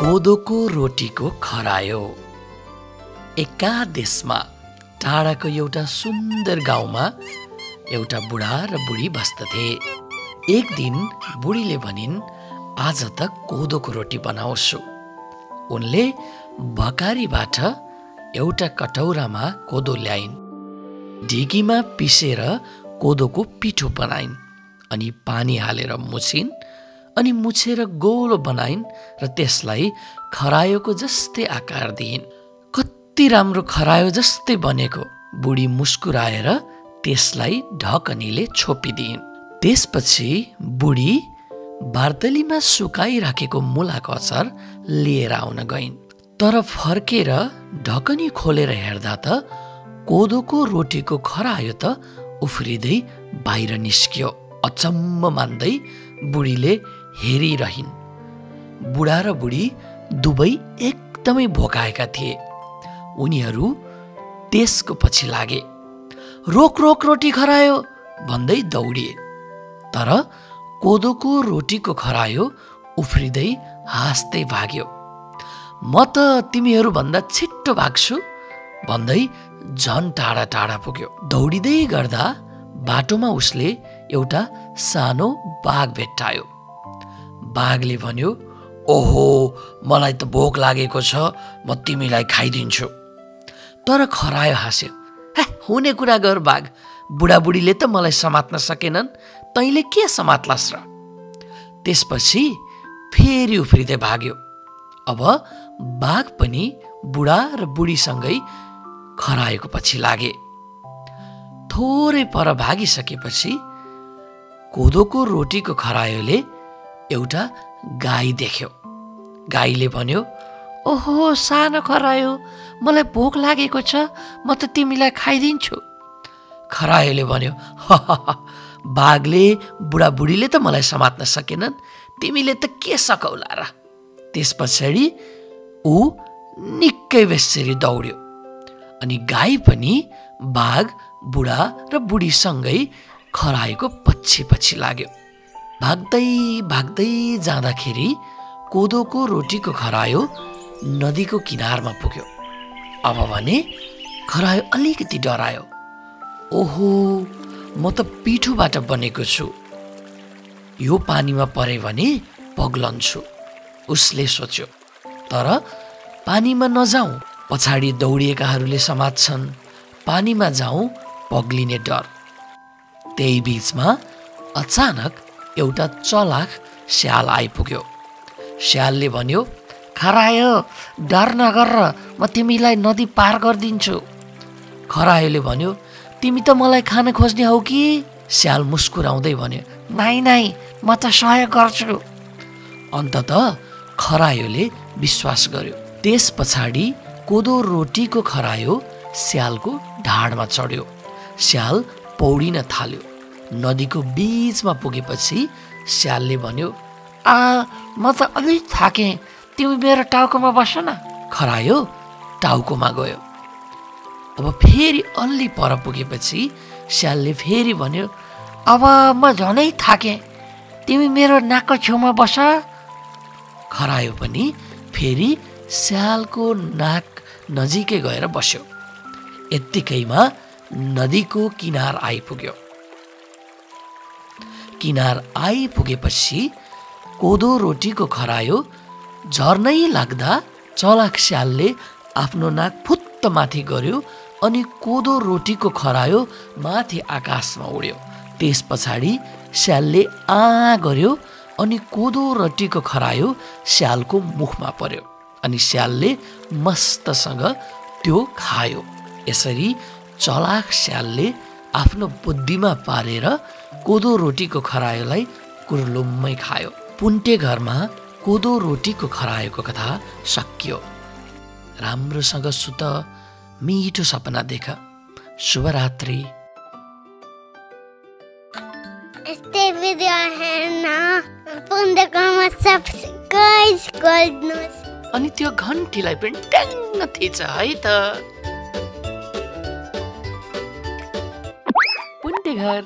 कोदोको रोटीको खरायो। एका देशमा टाढाको एउटा सुन्दर गाउँमा एउटा बुढा र बुढी बस्दथे। एक दिन बुढीले भनिन्, आज त कोदोको रोटी बनाउँछु। उनले भकारीबाट एउटा कटौरामा कोदो ल्याइन्। ढिकीमा पिसेर कोदोको पिठो बनाइन् अनि पानी हालेर मुछिन् अनि मुछेर गोलो बनाइन् र त्यसलाई खरायोको जस्तै आकार दिइन्। कति राम्रो खरायो जस्तै बनेको। बुढी मुस्कुराएर त्यसलाई ढकनीले छोपिदिइन्। त्यसपछि बुढी बार्दलीमा सुकाइराखेको मुलाको अचार लिएर आउन गइन्। तर फर्केर ढकनी खोलेर हेर्दा त कोदोको रोटीको खरायो त उफ्रिँदै बाहिर निस्कियो। अचम्म मान्दै बुढीले हेरिरहिन्। बुढा र बुढी दुवै एकदमै भोकाएका थिए। उनीहरू त्यसको पछि लागे। रोक रोक रोटी खरायो भन्दै दौडिए। तर कोदोको रोटीको खरायो उफ्रिँदै हाँस्दै भाग्यो। म त तिमीहरूभन्दा छिट्टो भाग्छु भन्दै झन टाढा टाढा पुग्यो। दौडिँदै गर्दा बाटोमा उसले एउटा सानो बाघ भेट्टायो। बाघले भन्यो, ओहो, मलाई त भोक लागेको छ, म तिमीलाई खाइदिन्छु। तर खरायो हाँस्यो, हुने कुरा गर बाघ, बुढाबुढीले त मलाई समात्न सकेनन्, तैँले के समात्लास् र? त्यसपछि फेरि उफ्रिँदै भाग्यो। अब बाघ पनि बुढा र बुढीसँगै खरायोको पछि लागे। थोरै पर भागिसकेपछि कोदोको रोटीको खरायोले एउटा गाई देख्यो। गाईले भन्यो, ओहो सानो खरायो, मलाई भोक लागेको छ, म त तिमीलाई खाइदिन्छु। खरायोले भन्यो, बाघले बुढाबुढीले त मलाई समात्न सकेनन्, तिमीले त के सकौला र? त्यस पछाडि ऊ निकै बेसरी दौड्यो अनि गाई पनि बाघ, बुढा र बुढीसँगै खरायोको पछि पछि लाग्यो। भाग्दै भाग्दै जाँदाखेरि कोदोको रोटीको खरायो नदीको किनारमा पुग्यो। अब भने खरायो अलिकति डरायो। ओहो, म त पिठोबाट बनेको छु, यो पानीमा परे भने पग्लन्छु, उसले सोच्यो। तर पानीमा नजाउँ, पछाडि दौडिएकाहरूले समात्छन्, पानीमा जाउँ पग्लिने डर। त्यही बीचमा अचानक एउटा चलाख स्याल आइपुग्यो। स्यालले भन्यो, खरायो डर नगर, म तिमीलाई नदी पार गरिदिन्छु। खरायोले भन्यो, तिमी त मलाई खान खोज्ने हौ कि? स्याल मुस्कुराउँदै भन्यो, नाइ नाइ, म त सहयोग गर्छु। अन्ततः खरायोले विश्वास गर्यो। त्यस पछाडि कोदो रोटीको खरायो स्यालको ढाडमा चढ्यो। स्याल पौडिन थाल्यो। नदीको बीचमा पुगेपछि स्यालले भन्यो, म त अलिक थाकेँ, तिमी मेरो टाउकोमा बस न। खरायो टाउकोमा गयो। अब फेरि अलि पर पुगेपछि स्यालले फेरि भन्यो, अब म झनै थाकेँ, तिमी मेरो नाकको छेउमा बस। खरायो पनि फेरि स्यालको नाक नजिकै गएर बस्यो। यत्तिकैमा नदीको किनार आइपुग्यो। किनार आइपुगेपछि कोदो रोटीको खरायो झर्नै लाग्दा चलाख स्यालले आफ्नो नाक फुत्त माथि गर्यो अनि कोदो रोटीको खरायो माथि आकाशमा उड्यो। त्यस पछाडि स्यालले गर्यो अनि कोदो रोटीको खरायो स्यालको मुखमा पर्यो अनि स्यालले मस्तसँग त्यो खायो। यसरी चलाख स्यालले आफ्नो बुद्धिमा पारेर कोदो रोटीको खरायोलाई कुर्लुम्मै खायो। पुन्टे घरमा कोदो रोटीको खरायोको कथा सकियो। राम्रोसँग सुत, मिठो सपना देख। शुभरात्रि। यस्तै भिडियो हेर्न पुन्टेकोमा सब्स्क्राइब गर्नुहोस् अनि त्यो घन्टीलाई पनि ट्याङ्ग थिच है त। पुन्टे घर।